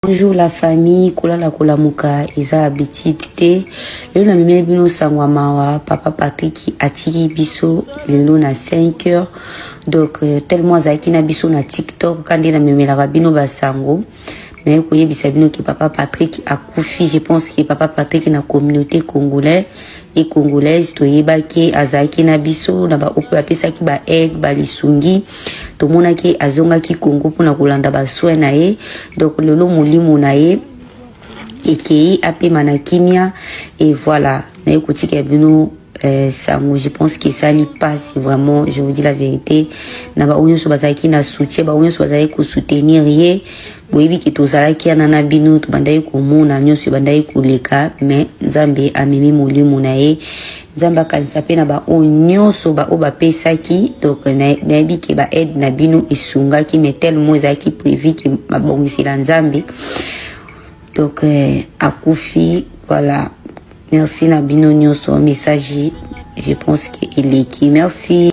Bonjour la famille, kolala kolamuka eza habitude te. Lelo na memeli bino sango ya mawa, papa Patrick atiki biso lelo na 5 heures. Donc tellement azalaki na biso na TikTok ka nde na memelaka bino basango. Naye koyebisa bino ke papa Patrick akufi. Je pense que papa Patrick na communauté congolais et congolaise toyebaki azalaki na biso na baoyo bapesaki ba aide balisungi. Tomonaki azongaki Congo mpona kolanda basoin na ye. Donc lelo molimo na ye ekei, apema na kimia. Et voilà, naye kotika bino sango. Je pense que esali pasi vraiment, je vous dis la vérité, na baoyo nyonso bazalaki na soutien, baoyo nyonso bazalaki kosoutenir ye. Boyebi ke tozalaki wana na bino, tobandaki komona nyonso ebandaki koleka, mais Nzambe amemi molimo na ye. Nzambe akanisa mpe na baoyo nyonso baoyo bapesaki. Donc nayebi ke baaide na bino esungaki, mais tellement ezalaki prévu ke mabongisela Nzambe. Donc akufi, voilà. Merci na bino nyonso. Message, je pense ke eleki. Merci.